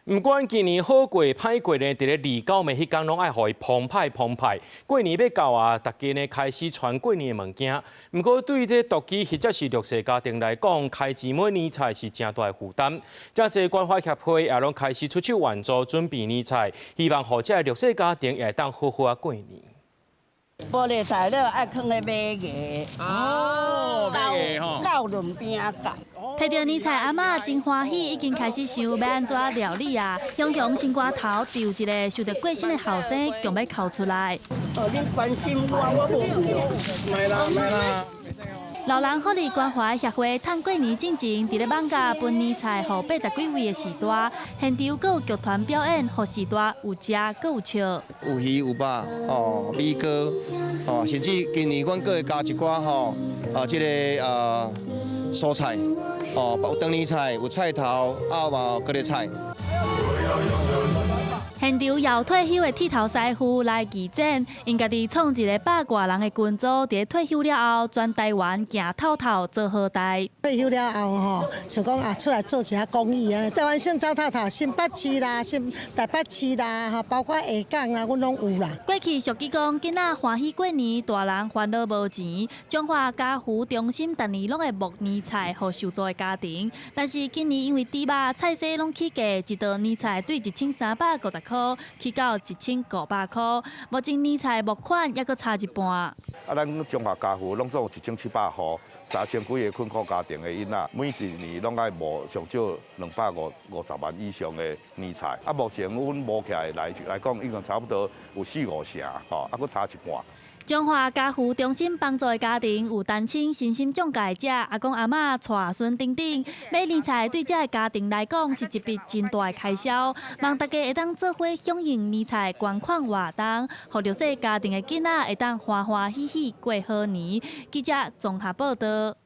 毋管今年好過歹過呢，佇咧二九暝彼工攏愛予伊澎湃澎湃。過年欲到啊，大家呢開始傳過年的物件。毋過對這獨居或者是弱勢家庭來講，開錢買年菜是誠大的負擔。遮濟關懷協會也攏開始出手援助，準備年菜，希望予這弱勢家庭會當好好仔過年。玻璃材料愛囥咧尾牙，哦，尾牙吼，到輪邊仔提著年菜，阿嬤真歡喜，已經開始想欲按怎料理啊！雄雄心肝頭就一个受著過身的後生，強欲哭出來。哦，恁關心我，我無袂啦袂啦。老人福利關懷協會趁過年進前，佇咧艋舺分年菜，予80幾位的序大，現場閣有劇團表演，予序大有食閣有笑。有魚有肉，哦，米糕，哦，甚至今年阮閣會加一寡吼，啊，這个蔬菜，哦，有長年菜，有菜頭，啊嘛有高麗菜。現場有退休的剃頭師傅來義診，𪜶家己創一个百外人的群組，佇退休了後，全台灣行透透做好代。退休了後吼，想講啊出來做一下公益啊，台灣省走透透，新北市啦、新台北市啦，吼，包括下港啦，阮攏有啦。過去俗語講，囡仔歡喜過年，大人煩惱無錢。彰化家扶中心逐年攏會募年菜予受助的家庭，但是今年因為豬肉、菜踅攏起價，一道年菜對1350塊起到1500塊，目前年菜募款猶閣差一半。啊，咱彰化家扶攏總1700戶，3000幾个困苦家庭的囡仔，每一年攏愛募上少250萬以上的年菜。啊，目前阮募起來來講，已經差不多有四五成，吼，啊，閣差一半。彰化家扶中心幫助的家庭有單親、身心障礙者、阿公阿嬤、帶孫等等，買年菜對這个家庭來講是一筆真大的開銷。望大家會當做伙響應年菜捐款活動，予弱勢家庭的囡仔會當歡歡喜喜過好年。記者綜合報道。